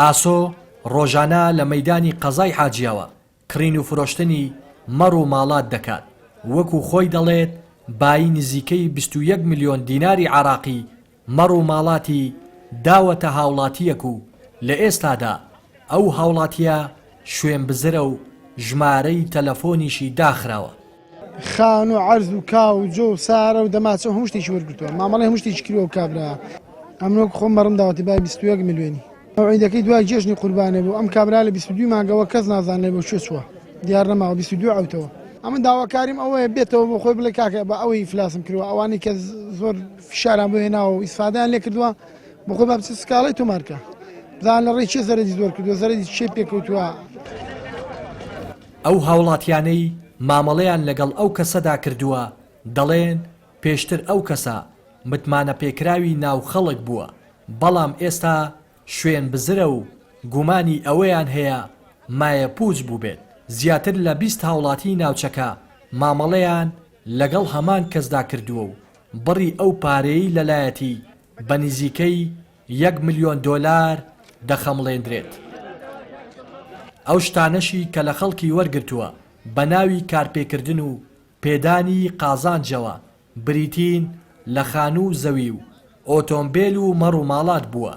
ئاسۆ ڕۆژانە لە مەیدانی قەزای حاجیاوە کڕین و فرۆشتنی مەڕ و ماڵات دەکات، وەکو خۆی دەڵێت بایی نزیکەی 21 ملیۆن دیناری عێراقی مەڕ و ماڵاتی داوەتە هاوڵاتییەک و لە ئێستادا ئەو هاوڵاتییە شوێنبزرە و ژمارەی تەلەفۆنیشی داخراوە. خان و عەرز و کا و جۆ و سارە و دەماچە و هەموو شتێکی وەرگرتووە مامەڵەی هەموو شتێکی کردووە ئەو کابرایە ئەمن وەک خۆم مەڕم داوەتێ بای 21 ملیۆنی مەوعیدەکەی دوای جێژنی قوربانێ بوو ئەم کابرا لە 22 مانگەوە کەس نازانێ بۆ کوێ چووە دیار نەماوە 22 عەوتەوە ئەمن داواکاریم ئەوەیە بێتەوە بۆ خۆی بڵێ کاکە بە ئەوەی ئیفلاسم کردووە ئەوانەی کە زۆر فشاریان بۆ هێناوە و ئیسفادەیان لێ کردووە بۆ خۆی با بچێت سکاڵای تۆمار کە بزان لە ڕێی چێ زەرەدی زۆر کردووە زەرەدی چێ پێکەوتووە. ئەو هاوڵاتیانەی مامەڵەیان لەگەڵ ئەو کەسەدا کردووە دەڵێن، پێشتر ئەو کەسە متمانەپێکراوی ناو خەڵک بووە، بەڵام ئێستا شوێن بزرە و گومانی ئەوەیان هەیە مایەپووچ بووبێت. زیاتر لە 20 هاوڵاتیی ناوچەکە مامەڵەیان لەگەڵ هەمان کەسدا کردووە و بڕی ئەو پارەیەی لەلایەتی بە نزیکەی یەک ملیۆن دۆلار دەخەمڵێندرێت. ئەو شتانەشی کە لە خەڵکی وەرگرتووە بە ناوی کارپێکردن و پێدانی قازانجەوە بریتین لە خانوو و زەوی و ئۆتۆمبێل و مەڕ و ماڵات بووە.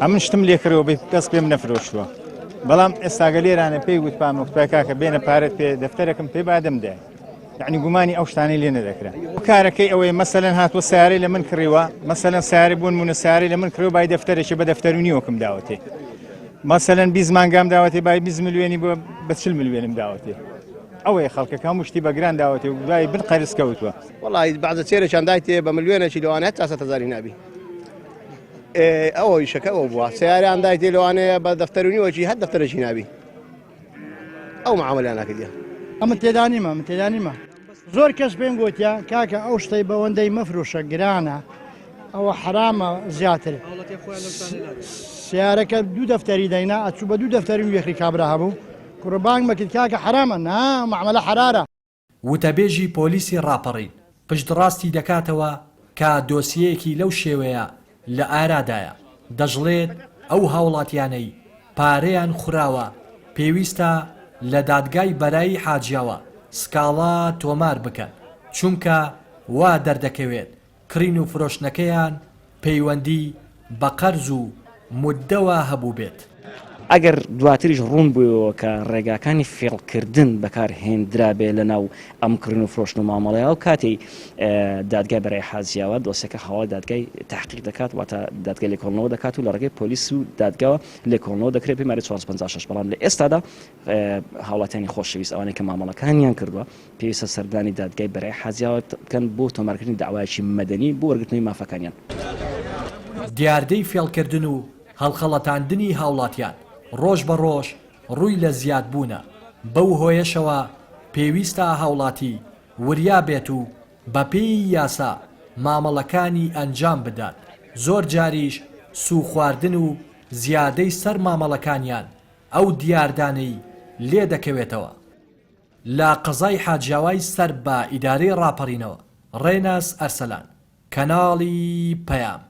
ئەمن شتم لێ کڕیوە بێ کەس پێم نەفرۆشتووە بەڵام ئێستاگە لێرانە پێی وتپام وتپای کاکە بێنە پارەت پێ دەفتەرەکم پێ بادەم دای یعنی گومانی ئەو شتانەی لێ نەدەکرا کارەکەی ئەوەیە مەسەلەن هاتووە سیارەی لە من کڕیوە مەسەلەن سیارە بوون مونە سیارەی لە من کڕیوە بای دەفتەرێکی بە دەفتەر و نیوەکم داوەتێ مەسەلەن 20 مانگام داوەتێ بای 20 ملیۆنی بۆ بە 40 ملیۆنم داوەتێ ئەوەیە خەڵکەکە هەموو شتی بە گران داوەتێ و دوای بن قەرز کەوتووە. وەڵی بەعزە چێرێکیان دایتێ بە ملیۆنێکی لەوانەیە تا سەد هەزاری نابی ئەوە ئیشەکە ئەوە بووە سیارەیان دایتێ لەوانەیە بە دەفتەر و نیوەکی هەر دەفتەرێکی نابی ئەو معاملەیان نەکردیە. ئەمن تێدا نیمە من تێدا نیمە زۆر کەس پێم گوتیان کاکە ئەو شتەی بەوەندەی مەفرۆشە گرانە ئەوە حرامە زیاتر سیارەکە دوو دەفتەری دەینا ئەچوو بە دوو دەفتەری وێخی کابرا هەبوو کوڕە بانگ مەکرد کاکە حرامە نا معاملە حرارە. وتەبێژی پۆلیسی ڕاپەڕین پشتڕاستی دەکاتەوە کە دۆسیەیەکی لەو شێوەیە لە ئارادایە، دەشڵێت، ئەو هاوڵاتیانەی پارەیان خوراوە پێویستە لە دادگای بەرایی حاجیاوە سکاڵا تۆمار بکەن، چونکە وا دەردەکەوێت کڕین و فرۆشتنەکەیان پەیوەندی بە قەرز و موددەوە هەبووبێت. ئەگەر دواتریش ڕوون بوویەوە کە ڕێگاکانی فێڵکردن بەکار هێندرابێ لە ناو ئەم کڕین و فرۆشتن و مامەڵەیە ئەو کاتەی دادگای بەرای حازیاوە دۆسیەکە حەواڵەی دادگای تەحقیق دەکات واتە دادگای لێکۆڵنەوە دەکات و لە ڕێگەی پۆلیس و دادگاوە لێکۆڵنەوە دەکرێت پێی مادەی 456 بەڵام لە ئێستادا هاوڵاتیانی خۆشەویست ئەوانەی کە مامەڵەکانیان کردووە پێویستە سەردانی دادگای بەرای حازیاوە بکەن بۆ تۆمارکردنی دەعوایەکی مەدەنی بۆ وەرگرتنەوەی مافەکانیان. دیاردەی فێڵکردن و هەڵخەڵەتاندنی هاوڵاتیان ڕۆژ بە ڕۆژ ڕووی لە زیادبوونە، بەو هۆیەشەوە پێویستە هاوڵاتی وریا بێت و بەپێی یاسا مامەڵەکانی ئەنجام بدات، زۆر جاریش سووخواردن و زیادەی سەر مامەڵەکانیان ئەو دیاردانەی لێدەکەوێتەوە. لە قەزای حاجیاوای سەر بە ئیدارەی ڕاپەڕینەوە، ڕێناس ئەرسەلان، کەناڵی پەیام.